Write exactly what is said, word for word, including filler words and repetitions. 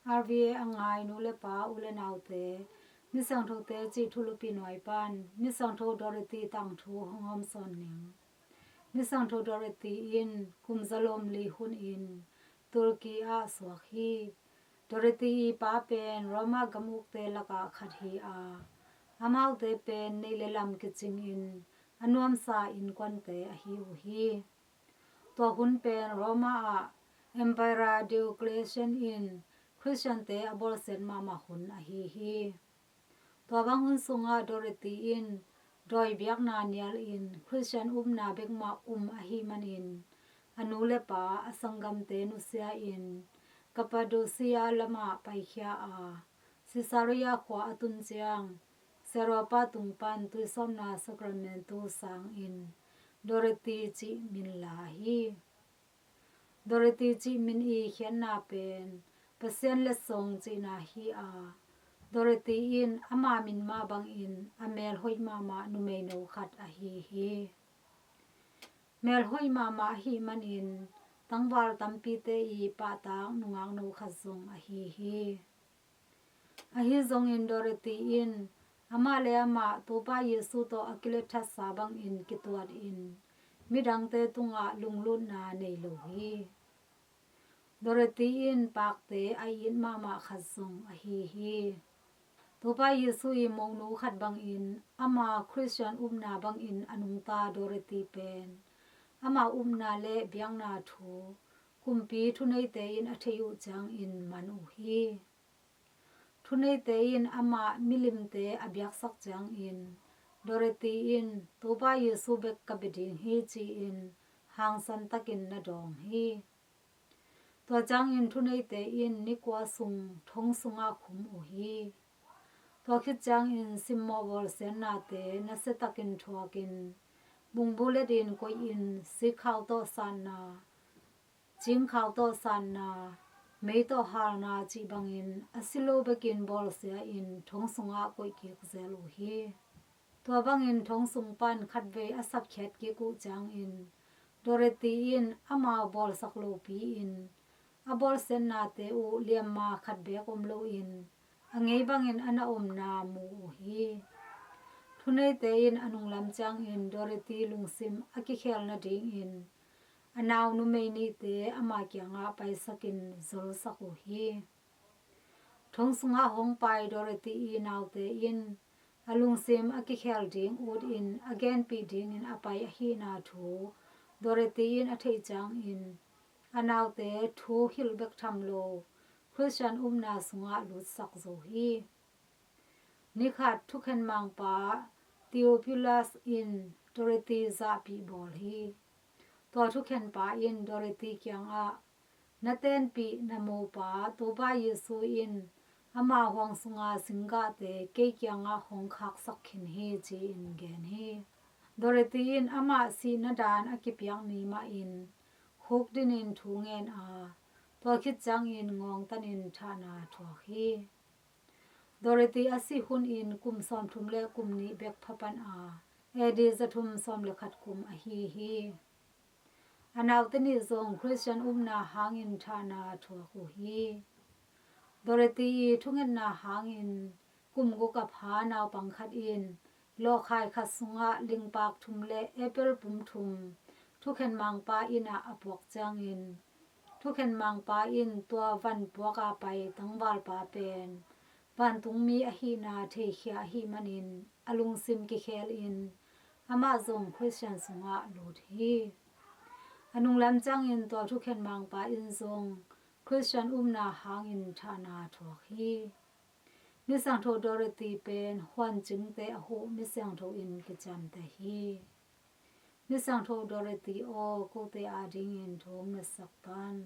R V A a ngai nu le pa, u le naute, Misiangthote cih thulupi nuai pan Misiangtho Dorothy tangthu hong hawmsawn ning. Misiangtho Dorothy in kum zalom li hunin Turkey ah suak hi. Dorothy i pa pen Roma gam ukte lakah khat hi a, amaute pen neih le lam kicingin a nuamsa innkuante ahi uh hi. Tua hun pen Roma ah Emperor Diocletian in Khristiante a bawlsiat mahmah hun ahi hi. Tua bang hun sungah Dorothy in dawi biakna nialin Khristian upna bekmah um ahih manin a nu le pa, a sanggamte nusia-in Cappadocia lamah paikhia a, Caesarea khua a tun ciang Serapa tung pan tuisawpna Sacramento sangin Dorothy cih min la hi. Dorothy cih min i khiatna pen Pasian letsong cihna hi a, Dorothy in ama min mah bangin a mel hoih mahmah numeino khat ahi hi. Mel hoih mahmah ahih manin tangval tampite i pahtak nungakno khat zong ahi hi. Ahi zongin Dorothy in amah le amah Topa Jesu tawh a kilethatsa bangin kituatin midangte tungah lunglutna nei lo hi. Dorothy in pakte a it mahmah khat zong ahi hi. Topa Jesu i monu khat bangin ama Khristian upna bangin a nungta Dorothy pen ama upna le biakna thu kumpi thuneite in a theih uh ciangin man uh hi. Thuneite in amah milimte a biaksak ciangin Dorothy in Topa Jesu bek ka bia ding hi ci-in hangsan takin na dawng hi. Tua ciangin thuneite in ni kua sung thong sungah khum uh hi. Tua khit ciangin simmawh bawlsiatnate nasia takin thuakin bungbuletin koihin sikkhau tawh satna, cingkhau tawh satna, mei tawh halna cih bangin a si lo bekin bawlsia-in thong sungah koih kik zel uh hi. Tua bangin thong sung pan khatvei a sapkhiat kik uh ciangin Dorothy in amau bawlsak lopi-in a bawlsiatnate uh liamma khat beek om loin a ngei bangin a na omna mu uh hi. Thuneite in a nunglam ciangin Dorothy lungsim a kikhel nadingin a nau numei nihte ama kiangah paisakin zolsak uh hi. Thong sungah hong pai Dorothy i naute in a lungsim a kikhel ding utin a genpih dingin a pai ahihna thu Dorothy in a theih ciangin a naute thu hilh bek tham lo Khristian upna sungah lutsak zo hi. Nikhat thukhen mangpa Theophilus in Dorothy zahpih bawl hi. Tua thukhenpa in Dorothy kiangah, na tenpih na mopa Topa Jesu in ama huang sunga singgahte kei kiangah hong khaksak khin hi ci-in gen hi. Dorothy in amah sihna daan a kipiak ni mahin hukdinin thu ngen a, tua khit ciangin ngawngtanin thahna thuak hi. Dorothy a sih hunin kum sawmthum le kum nih bek phapan a, A D zathum sawm le khat kum ahi hi. A naute nih zong Khristian upna hangin thahna thuak uh hi. Dorothy i thungetna hangin kum guk a pha naupang khat in lawhkhai khat sungah lingpak thum le apple pum thum thukhen mangpa inn ah a puak ciangin thukhen mangpa in tua van puaka pai tangvalpa pen vantungmi ahihna theikhia ahih manin a lungsim kikhelin amah zong Khristian sungah lut hi. A nunglam ciangin tua thukhen mangpa in zong Khristian upna hangin thahna thuak hi. Misiangtho Dorothy pen huancingte a huh misiangtho in kiciamteh hi. Misiangtho Dorothy aw, kote adingin thu hong ngetsak tan.